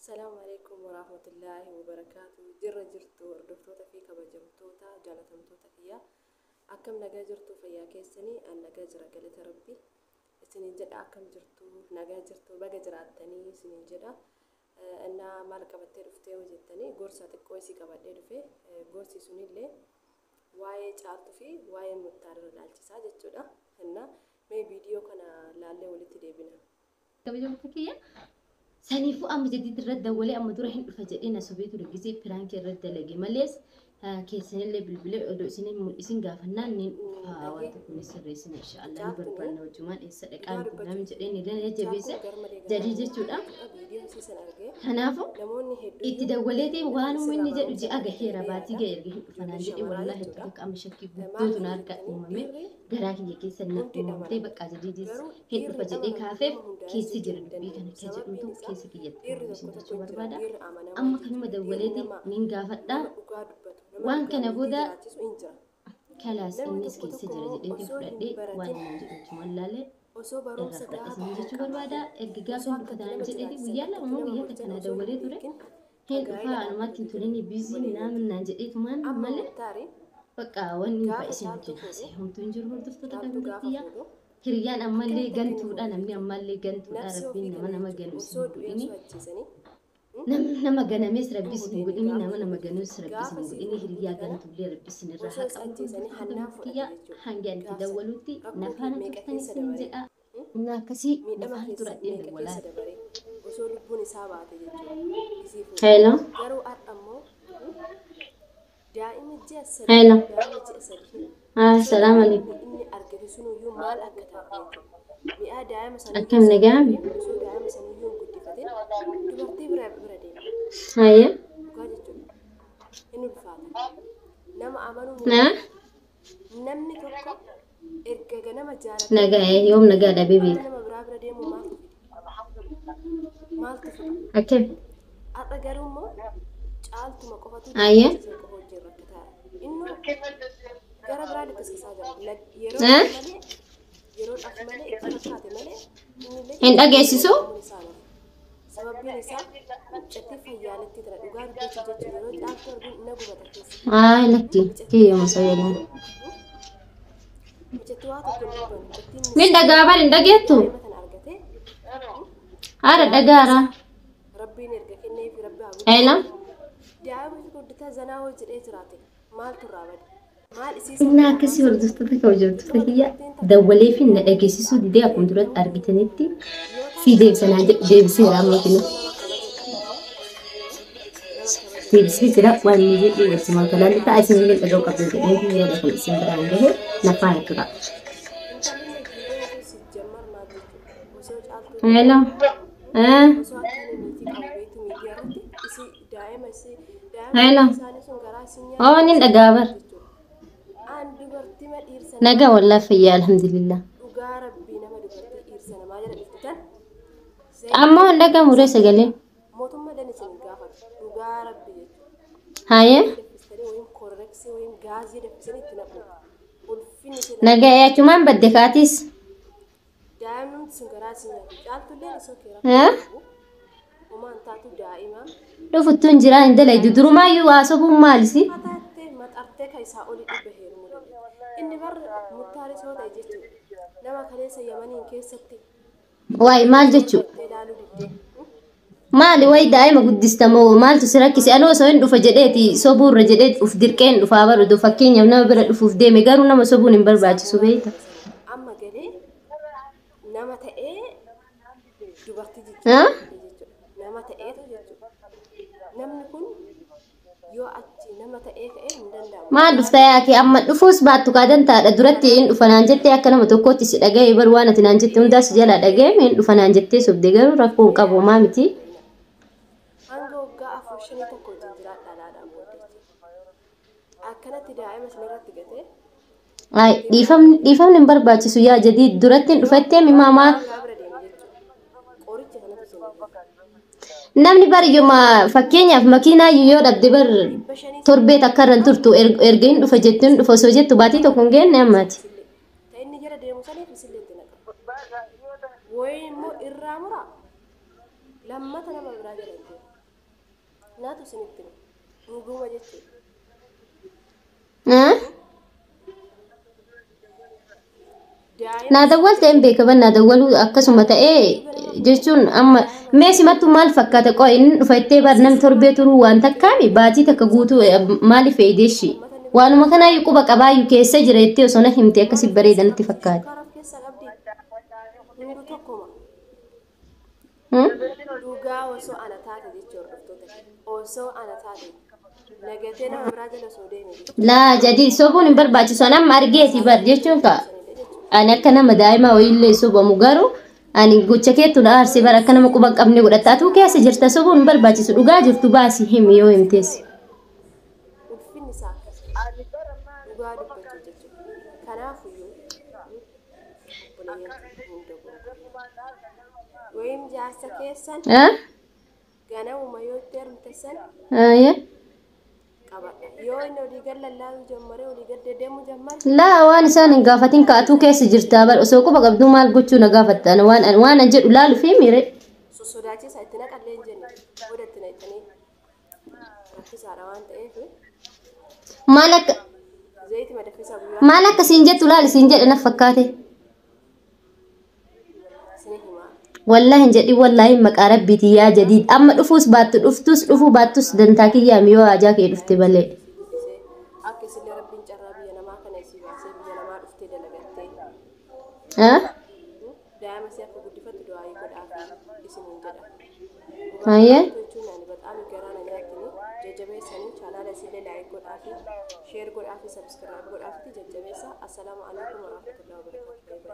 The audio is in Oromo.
Salaamu alaikum warahmatullaahi wabarakaatu. Jirra jirtu hordoftoota fi kabajamtoota jaalatamtoota kiyya. Akkam nagaa jirtu fayyaa keessanii? An nagaa jira galata rabbi. Isiniin jedha akkam jirtu nagaa jirtu baga jiraattanii isiniin jedha. Innaa maal qabattee dhuftee yoo jettanii gorsa xiqqoo isii qabadhee dhufe. Gorsi sunillee waa'ee caaltuu fi waa'ee muttaar irra ilaalchisaa jechuudha. Innaa mee viidiyoo kana laallee walitti deebina. Kabajamtoota kiyya saniifuu amma jadiid irratti dawwalee amma dura hin dhufa jedhee na sobee ture gisee piraankii irratti dalage malees keessanillee bilbilee odoo isin hin mul'isin gaafannaan niin dhufa waan tokko ni sirreessina inshaallah ni barbaanna wajjumaan eessa dhaqaa miti namni jedhee ni jajjabeesse jadii jechuudha. Kanaafuu itti dawwaleetiin waanuma inni jedhu ji'a gaheera baatii gahe erga hin dhufa naan jedhee wallaahi hedduu takka amma shakkii guddootu na harka uumame garaa kiyya keessa na uumamtee bakka jadiidis hin dhufa jedhee kaafeef keessa jira dubbii kana ka jedhutu keessa kiyyatti uumame isin jechuu barbaada. Amma kanuma dawwaleetiin nin gaafadha. Waan kana booda kalaas innis keessa jira jedheetiin fudhadhee waan inni jedhu wajjumaan laalee irraa fudhadha isin jechuu barbaada. Erga gaafa hin dhufa tanaan jedheeti guyyaa lama moo guyyaa takka naa dawwalee ture. Hin dhufaa anumatti hin tolinii biizii minaamin naan jedheetumaan malee bakka wanni baay'isee wajjin haasa'e homtuu hin jiru hordoftoota kabajatiyya. Hiriyyaan ammallee gantuudha namni ammallee gantuudha rabbiin nama nama ganu isin hin godhini. Nama nama ganames rabbi isin hin godhini nama nama ganus rabbi isin hin godhini hiriyyaa gantullee rabbi isin irraa haa qabu hordoftoota kabajatiyya hanga ani itti dawwalutti na faana turtan isin jedha. Inni akkasii na faana tura dheen dawwalaa. Hello. Hello. Assalamu alaikum. Akkam nagaami? Hayya. Na? Nagaa yoom nagaa dhabee beeka? Akkam? Ayya. Eh? Hin dhageessisu? Ay lakki kiyyuma sagalee. Min dhagaa bar hin dhageettu? Haadha dhagaara. Eela. Innaa akkasii hordoftoota kabajamtoota kiyya dawwalee fi na dhageessisuu didee akkuma duratti argitanitti si deebisa naan jedhu deebiseera amma kinu. Deebisee jira waan inni jedhu wajjumaan kan laallu ta'a isin illee dhaga'uu qabdu jedhee fi yaada kan isin biraan gahe na faana tura. Hello. Eh. Hello. Oh, nin dhagaa bar. Nagaa wallaahi fayyaa alhamdulillah. Ammoo hin dhagamu ree sagalee. Haye. Nagaa achumaan badde kaatis. Eh? Dhufuttu hin jiraa hin dalaydu durumaayyuu waa sobuun maalisi? Waay maal jechuu? Maali wayi daa'ima guddista moo maaltu si rakkise? Anoo osoo hin dhufa jedheeti sobuurra jedhee uf dirqeen dhufaa baru odoo fakkeenyaaf nama bira dhufuuf deeme garuu nama sobuun hin barbaachisu beekta. Ha? Maal dhufta yaa kee amma dhufuus baattu kaa dantaadha duratti hin dhufa naan jettee akka nama tokkootti si dhaga'e bar waan ati naan jette hundaa si jalaa dhaga'e hin dhufa naan jettee sobde garuu rakkoo hin qabu homaa miti. Ay dhiifamni dhiifamni hin barbaachisu yaa jadii duratti hin dhufattee mimaa maa Namni bar yoma fakkeenyaaf makiinaa yoo dhabde bar torbee takka irra hin turtu erga hin dhufa jettu hin dhufa osoo jettu baatii tokko hin geenne ammaati. Naatu isinitti hima. Dhuguma jechuudha. Ah? Daa'ima Naa dawwalte hin beekaman, naa dawwaluu akkasuma ta'ee jechuun amma mee simattu maal fakkaata? Qo'e inni dhufa ittee bar nam torbee turuu waan takkaami baatii takka guutuu maaliif eedeeshi waanuma kanaayyuu quba qabaayyuu keessa jira jettee osoo na himte akkasi bareeda natti fakkaata. Sukkaara of keessaa qabdi. Hunduu tokkuma. Hmm? Dhugaa osoo ana taate jechuu hordoftoota kee. Osoo ana taate nagatee nama biraa jala osoo deeme jechuudha. Laa jadi sobuun hin barbaachisu, ani amma argeeti bar jechuun ka ani akka nama daa'ima wayiillee sobamu, garuu ani gocha keettu na aarse bar, akka nama quba hin qabne godhatta, atuu keessa jirta, sobuun hin barbaachisu, dhugaa jirtu baasi himi yoo himtees. Ulfinni isaa akkas. Dhugaa dubbachuu jechuudha. Kanaafuyyuu obboleeyyan hin dogoggorina. Wayim jaarsa keessan Ah? ganamuma yoo itti heerumte san Ayya. qabadha. Yoo inni olii gad lallaaluu jammaree olii gad deddeemuu jammare Laa, waan isaan hin gaafatin ka'atuu keessa jirta bar, osoo quba qabduu maal gochuu na gaafattan? Waan an jedhu laalu fi miire. Sossodaachisa itti naqallee hin jenne booda itti naqxanii rakkisaadha waan ta'eef Maal akka zayitii madaffisa guyyaa maal akka siin jettu laal siin jedhe na fakkaate. isin himaa. Wallaahi hin jedhin, wallaahi maqaa rabbiiti yaa jadiid, amma dhufuus baattu dhuftus dhufuu baattus dantaa kiyyaami yoo haajaa kee dhufte malee. Isii guddisee akka isillee rabbiin carraa biyya namaa kana isii baasee biyya namaa dhuftee dalagattee Ah? Daa'ima isii akka guddifattu du'aayii godhaaf isiniin jedha. Hayyee. Jechuun ani bataam garaa na nyaattini jajjabeessanii chaanaala isillee like godhaafi, share godhaafi, subscribe godhaafi jajjabeessa. Assalaamu alaikum warahmatullahi wabarakatuh.